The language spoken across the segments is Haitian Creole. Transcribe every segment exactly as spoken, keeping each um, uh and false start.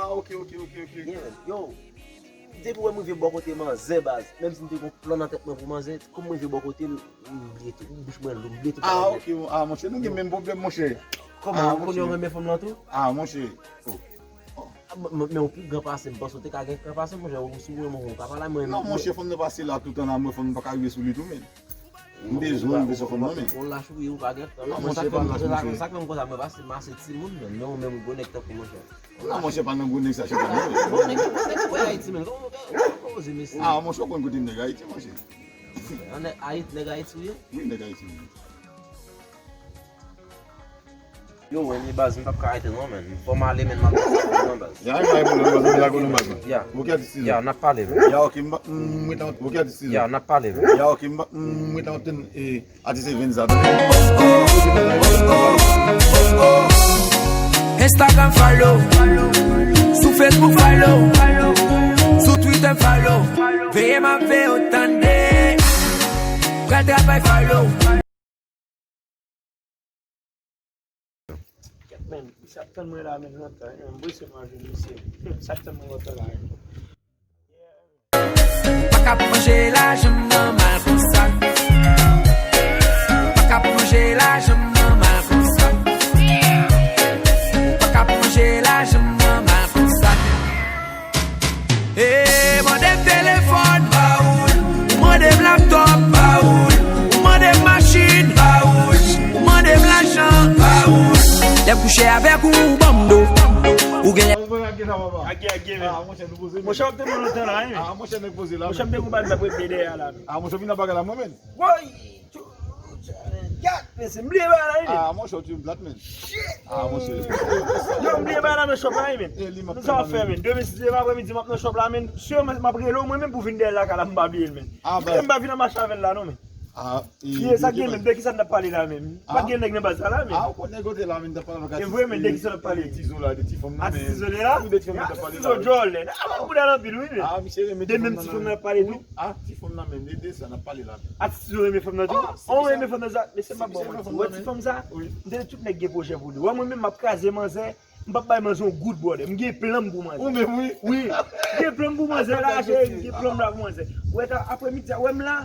Ah, ok, ok, ok, ok. Yeah, man. Yo, depi w wè m rive bò kote manzè, baz, menm si m te gon plan nan tèt mwen pou manzè, kòm m rive bò kote l, m bliye tout. Bouch mwen lou, m bliye tout bagay nèt. Ah, ok, ah, monchè, nou gen menm pwoblèm, monchè. Kòman, ou konnen w renmen fanm lan tou? Ah, monchè. Oh. Ah, m-, m-, men ou pi gran pase m, panse w te ka gen kran pase m, monchè, ou si w renmen w ka pale a mwen. Non, monchè, fanm nan pase la toutan la, mwen fanm nan pa ka rive sou li tou, men. M bezwen rive sou fanm nan, men. Ou lach ou ye, ou pa gen kran. Non, monchè, pa lach, monchè. Sa k fè m konsa, mwen pase m ase timoun, men, men ou menm gwo nèg tankou monchè. Non, monchè, pa nan gwo nèg sa, chita, non. Gwo nèg, gwo nèg, gwo nèg Ayiti, men. Kòman, kòman, kòman oze, mesye? Ah, monchè, ou konn kote m nèg Ayiti, monchè. An Ayiti, nèg Ayiti ou ye? Wi, nèg Ayiti, wi. Yo, men, baz, m p ap ka rete non, men. Fò m ale, men, m ap rete non, baz. Ya, pa gen pwoblèm, baz, m la konnen, baz. Ya. Ok, atis Tizo. Ya, n ap pale, men. Ya, ok, m pa, m, m rete an, ok, atis Tizo. Ya, n ap pale, men. Ya, ok, m pa, m, m rete an, e, atis Evens a, tande. Instagram follow, sou Facebook follow, sou Twitter follow. Veye m ap veye w tande. Pral travay follow. Kèt, men, misye ap tann mwen la, men, lontan, men, m prese manje, mesye. Sa k tann mwen lontan la, men. Pa ka plonje lajan m nan mal konsa. Pa ka plonje lajan m nan mal konsa. Pa ka plonje lajan m nan mal konsa. Eh, mande m telefòn, pa ou. Ou mande m laptòp, pa ou. Ou mande m machin, pa ou. Ou mande m lajan, pa ou. Lè m kouche avèk ou, ou ban m do. Ou gen lè. Age, age, men. Ah, monchè, nou poze, men. Monchè, w ap tann mwen lontan la, wi, men. Ah, monchè, nèg poze la, men. Monchè, m te konprann m t ap regle dèyè a la, men. Ah, monchè, vin nan bagay la, mwen, men. Woy! Gad, mesye, m bliye bagay la, wi, men. Ah, monchè, w tchwe m plat, men. Shit! Ah, monchè. Yo, m bliye bagay la nan shop la, wi, men. E, li m ap tann la, men. Sa w ap fè, men? Demen, si se aprèmidi, m ap nan shop la, men. Si yo, m ap rele w, mwen menm pou vin dèyè lakay la, m pa bliye l, men. Ah, baz. M pa vin nan mache avè l la, non, men. Ah, e, kiyès sa k gen, men? De kisa n ap pale la, men? Pa t gen nèg nan baz sa la, men. Ah, ou konn nèg kote la, men, n t ap pale avèk atis Tizo la, de ti fanm nan, men. Atis Tizo te la? Wi, de ti fanm nan t ap pale la, wi. Atis Tizo djòlè. Ah, ou konnen anpil, wi, men. Ah, misye renmen ti fanm nan, men. De menm ti fanm nan ap pale tou. Ah, ti fanm nan, men, de, de sa n ap pale la, men. Atis Tizo renmen fanm nan tou? Ah, ou renmen fanm nan sa? Mesye, m ap ba w manti. Ou wè ti fanm sa? Wi. M tande tout nèg gen pwojè pou li. Wè mwen menm, m ap kraze manzè. M p ap bay manzè yon goud, brother. M gen plan m pou manzè. Ou menm, wi. Wi. M gen plan m pou manzè la, cheri. M gen plan m la pou manzè. Ou wè, ta, aprèmidi a, wè m la.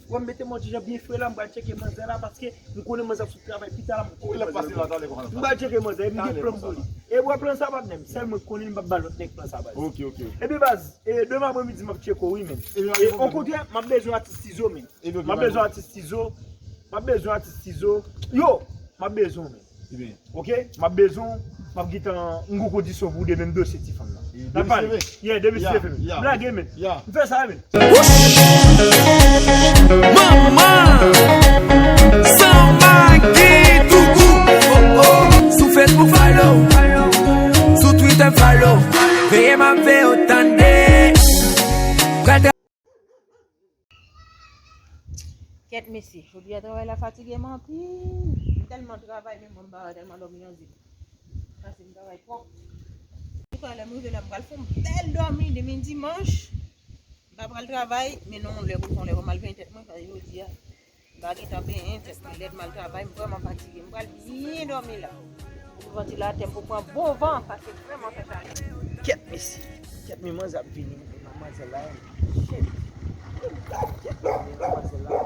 Wè m mete m yon ti jan byen fre la, m pral tcheke manzè la, paske m konnen manzè ap sot travay pita la, m konnen manzè. M pral tcheke manzè, m gen plan m pou li. E w wè plan sa, patnè m, sèl mwen k konnen l, m p ap ba lòt nèg plan sa, baz. Ok, ok, ok. Epi, baz, e, demen aprèmidi, m ap tcheke w, wi, men. E, okontrè, m ap bezwen atis Tizo, men. M ap bezwen atis Tizo. M ap bezwen atis Tizo. Yo, m ap bezwen w, men. Ok? M ap bezwen w. M ap gentan, m gon kondisyon pou w demen, m dosye ti fanm nan. N ap pale. Yeah, demen si Dieu veut. M lage, men. M fè sa, men. Manman! San magi toukou. Oh, oh. Sou Facebook follow. Sou Twitter follow. Veye m ap veye w tande. Pral Kèt mesye, jodi a travay la fatige m anpil. M tèlman travay, men mwen m pa tèlman dòmi nan zil. Pase m travay twòp. Toutwa lè m rive la, m pral fè yon bèl dòmi demen dimanch. M pa pral travay, men non, lè pou fè yon lè pou m al benyen tèt mwen, paske jodi a, m pa gentan benyen tèt mwen. Lè m al travay, m vrèman fatige. M pral byen dòmi la. Sou vantilatè, m pou pran bon van, paske vrèman fè chalè. Kèt mesye. Kèt, men manzè ap vini, men manzè la, shit. Kèt, men manzè la.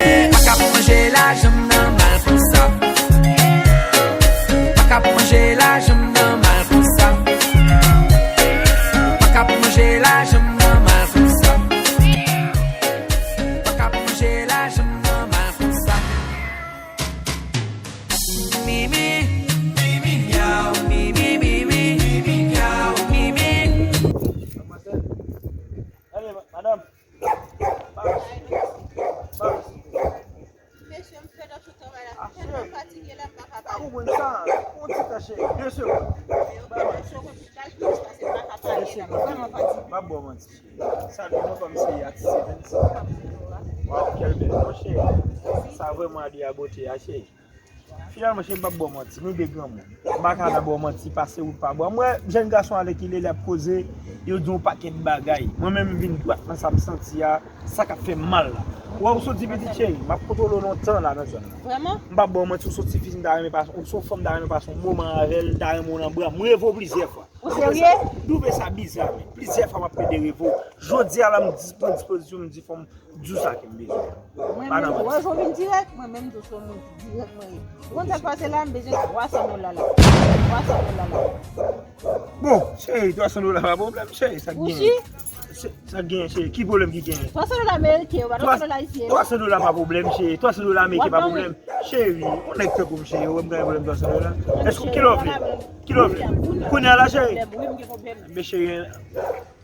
Pa ka plonje lajan m nan mal konsa. Pa ka plonje lajan m nan mal konsa. Pa ka plonje lajan m nan mal konsa. Pa ka plonje lajan m nan mal konsa. Mimi, mimi, yow, mimi, mimi, mimi, yow, mimi. Manzè, ale, ma-, madanm. Mesye, m fèt ap sot travay la, m tèlman fatige la, m pa ka pale. Ou konprann sa? Yon ti tan, cheri, de segonn. Ba mwen. De segonn. M ap ba w manti. Salut, non, pa m se atis Evens. Waw, kèl bèl non, cheri. A vrèman ade a bote a, cheri. Finalman, cheri, m p ap ba w manti, nou de granmoun. M pa ka nan ba w manti, pase wout pa bò. M wè jèn gason alèkile, l ap koze, yo di yon pakèt bagay. Mwen menm, m vin dwat nan sa m santi a, sa k ap fè m mal la. Ou wè, ou soti pitit, cheri, m ap kontwole w lontan la nan zòn nan. Vrèman? M p ap ba w manti, ou soti pitit, m ta renmen pase, ou se yon fanm, m ta renmen pase yon moman avè l, m ta renmen w nan bra m. M reve w plizyè fwa. Ou serye? Twouve sa biza, men. Plizyè fwa m ap plede reve w. Jodi a la, m dis-, pran dispozisyon, m di fò m di w sa ke m bezwen. Mwen menm, wè, jan w vin dirèk, mwen menm tou se yon moun dirèk mwen ye. Ou konn sa k pase la, m bezwen twa san dola la. Twa san dola la. Bon, cheri, twa san dola pa pwoblèm, cheri, sa k genyen? Ou si? Se, sa k genyen, cheri? Ki pwoblèm ki genyen? Twa san dola ameriken, yo pa twa san dola ayisyen. Twa san dola pa pwoblèm, cheri. Twa san dola ameriken pa pwoblèm. Cheri, yon nèg tankou m, cheri, ou wè m gen pwoblèm twa san dola? Èske, kilè w vle? Kilè w vle? Kounye a la, cheri? Men cheri,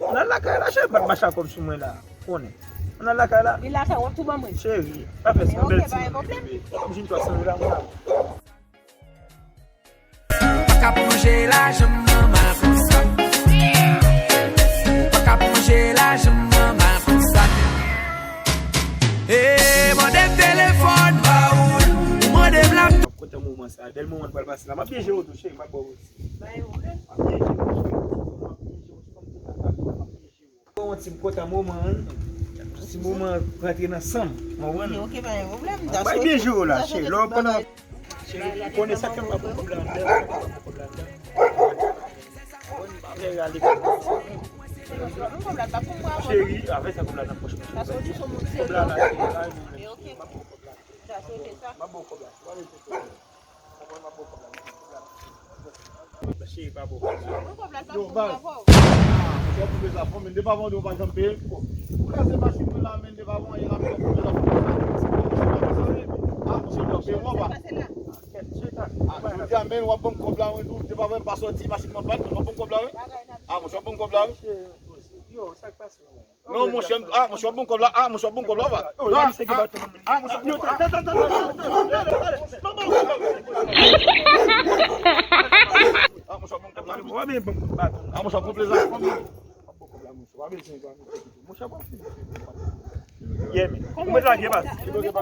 ann al lakay la, cheri, pa t mache ak kòb sou mwen la. Konnen. Ann al lakay la. Li lakay, w ap tou ban mwen. Cheri, pa fè sa, bèl timoun, bebe. Kòm jwenn twa san dola, mwen la. Pa ka plonje lajan m nan mal konsa. Pa ka plonje lajan m nan mal konsa. E, mande m telefòn pa ou, ou mande m laptop. M kontan moman sa, bèl moman n pral pase la. M ap byen jere w tou, cheri, m ap ba w. Bay ou. M ap byen jere w, cheri. M ap byen jere w, cheri. Bon, ti m kontan moman an. Ti moman rantre nan san m. Ou konprann? Ok, ok, pa gen pwoblèm. Bay byen jere w la, cheri. Lè w pandan. Cheri, ou konnen sa k fè m pa pran kòb la anndan, m pa pran kòb la anndan. Ou konn bagay rale kòb la. Cheri, avè sa kòb la nan pòch mwen. Kòb la la, cheri, pa yon pwoblèm. M ap pran kòb la. M ap ba w kòb la. Cheri, pa bon. Yo, baz. Ah, monchè, w ap peye sa fò, men depi avan, w pa janm peye m fò. Ou kraze machin mwen la, men depi avan, yè la, m ap peye la fò. Ah, monchè, w ap peye mwen, pa. Ah, jodi a, men, w ap ban m kòb la, wi, tou. Depi avan, m pa sòti, machin mwen pa, w ap ban m kòb la, wi. Ah, monchè, w ap ban m kòb la, wi. Yo, sa k pase, man? Non, monchè, ah, monchè, w ap ban m kòb la, ah, monchè, w ap ban m kòb la, w ap. Non, ah, ah, monchè, w ap ban m kòb la. Ah, monchè, w ap ban m kòb la. Ah, monchè, w ap ban m kòb la. Yeah, man. Ou mèt lage, baz.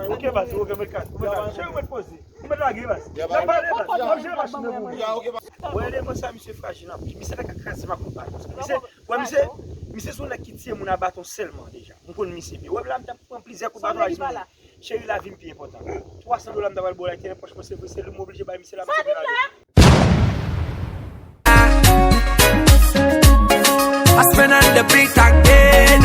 Ok, baz, ok, mèt lage. Cheri, ou mèt poze. Ou mèt lage, baz. N ap pale, baz. N ap jere machin nan pou ou. Wè, lè konsa, misye frajil anpil. Misye ta ka kraze m ak yon baton. Misye, wè, misye, misye se yon nèg ki tiye moun a baton sèlman deja. M konn misye byen. Wè, la, m t ap pran plizyè kout baton la, jis mwen. Cheri, lavi m pi enpòtan. Twa san dola m ta pral ba w la ki te nan pòch mwen, se vre, se li m oblije bay misye la, misye vin ale. I spend on the beat again.